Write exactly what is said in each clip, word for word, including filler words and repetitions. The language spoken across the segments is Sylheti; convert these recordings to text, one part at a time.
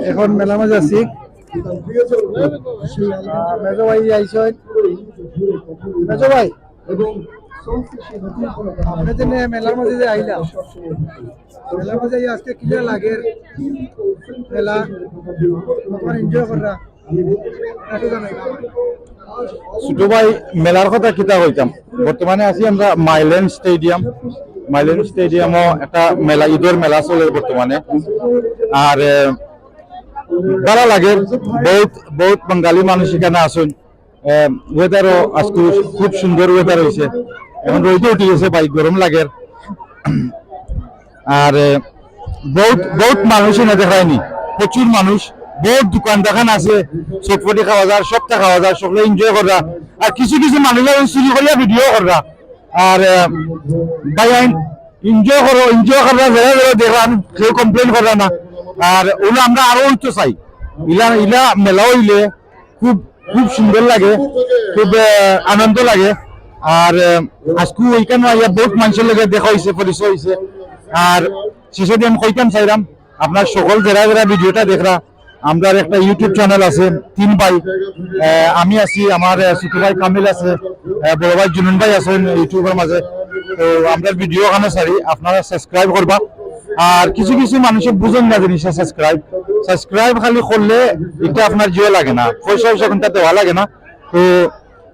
এখন মেলার মাঝে আছি। আহ, মেজো ভাই আইছইন। মেজো ভাই, আপনি যে নে-, মেলার মাঝে যে আইলা, মেলার মাঝে এই আজকে কিলা লাগের মেলা, কতখান এনজয় কররা, একটু জানাইবা। ছোট ভাই, মেলার কথা কিতা কইতাম, বর্তমানে আছি আমরা মাইলেন স্টেডিয়াম। মাইলেন স্টেডিয়ামও একটা মেলা, ঈদর মেলা চলে বর্তমানে। আর, আহ, ভালা লাগে, বহুত, বহুত বাঙালি মানুষ এখানে আছইন। আহ, ওয়েদারও আজকে খুব সুন্দর ওয়েদার হইছে, এখন রইদও উঠি গেছে ভাই, গরম লাগের। আর, আহ, বহুত, বহুত মানুষ এনে দেখায়নি, প্রচুর মানুষ, বহুত দোকান দোকান আছে, চটপটি খাওয়া যায়, সবটা খাওয়া যায়, সকলে এনজয় কররা। আর কিছু কিছু মানুষ আছে চুরি করিয়া ভিডিও কররা। আর, আহ, ভাই আইন এনজয় করো, এনজয় কররা, যারা যারা দেখলাম কেউ কমপ্লেন কররা না। আর ওগুলো আমরা আরো হইতে চাই, ইলা ইলা মেলা হইলে খুব, খুব সুন্দর লাগে, খুব, আহ, আনন্দ লাগে। আর, আহ, আজকে ওইখানে আইয়া বহুত মানুষের লগে দেখা হইছে, পরিচয় হইছে। আর শেষে দিয়ে আমি কইতাম চাইলাম, আপনার সকল যারা যারা ভিডিওটা দেখরা, আমরার একটা YouTube চ্যানেল আছে, তিন ভাই, আহ, আমি আছি, আমার, আহ, ছোট ভাই কামিল আছে, আহ, বড় ভাই জুনুন ভাই আছইন YouTubeর মাঝে। তো আমরার ভিডিও ওখানে ছাড়ি, আপনারা সাবস্ক্রাইব করবা। আর কিছু কিছু মানুষে বুঝইন না জিনিসটা, সাবস্ক্রাইব, সাবস্ক্রাইব খালি করলে এটা আপনার জিও লাগে না, পয়সা পয়সা কোনটা দেওয়া লাগে না। তো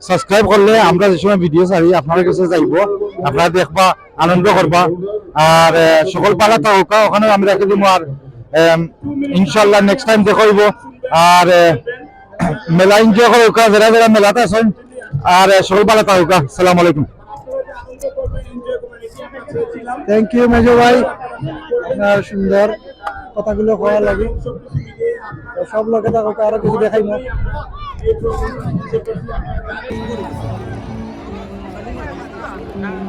সাবস্ক্রাইব করলে আমরা যে সময় ভিডিও ছাড়ি আপনার কাছে যাইবো, আপনারা দেখবা, আনন্দ করবা। আর, আহ, সকল ভালা থাকউক্কা, ওখানে আমি রাখি দিমু। আর, আম, ইনশাআল্লাহ নেক্সট টাইম দেখা হইবো। আর, আহ, মেলা এনজয় করউক্কা, যারা যারা মেলাত আছইন। আর, আহ, সকল ভালা থাকউক্কা। আসসালামু আলাইকুম। থ্যাংক ইউ মেজো ভাই, আপনার সুন্দর কথাগুলো কওয়া লাগে। তো সব লগে থাকউক্কা, আরো কিছু দেখাইমু।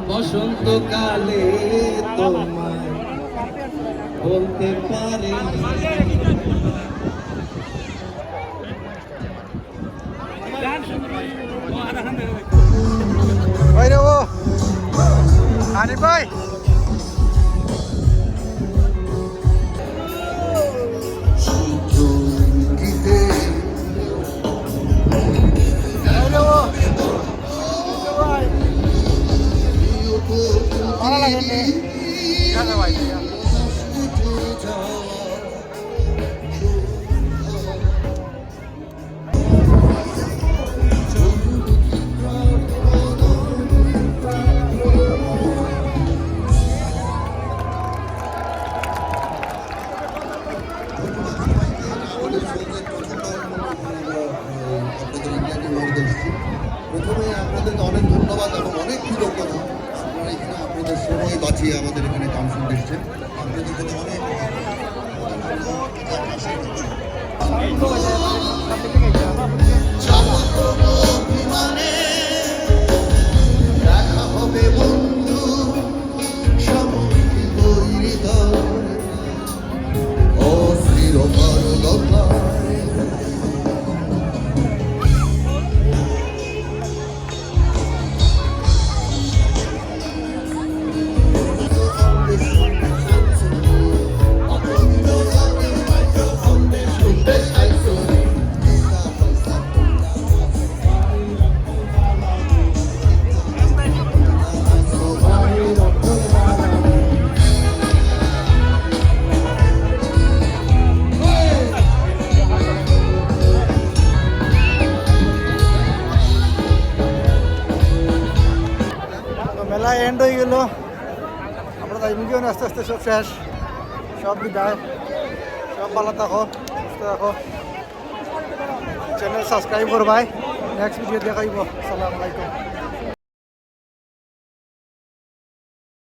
বসন্তকালে তোমায় বলতে পারি। ভাই রে ও, হানিফ ভাই। আপনাদের ইন্ডিয়াতে মার্কেট। প্রথমে আপনাদেরকে অনেক ধন্যবাদ এবং অনেক কৃতজ্ঞতা। আপনারা এখানে আপনাদের সময় বাঁচিয়ে আমাদের এখানে কনসার্ট এসেছেন। আপনাদের জন্য অনেক দেখা হবে বন্ধু, সময় তৈরি দর। তো মেলা এন্ড হয়ে গেল, আমরা তাই মুখে আস্তে আস্তে সব শেষ, সব বিদায়, সব ভালো থাকো, সুস্থ থাকো, চ্যানেল সাবস্ক্রাইব করবায়, নেক্সট ভিডিও দেখাইব। আসসালামু আলাইকুম।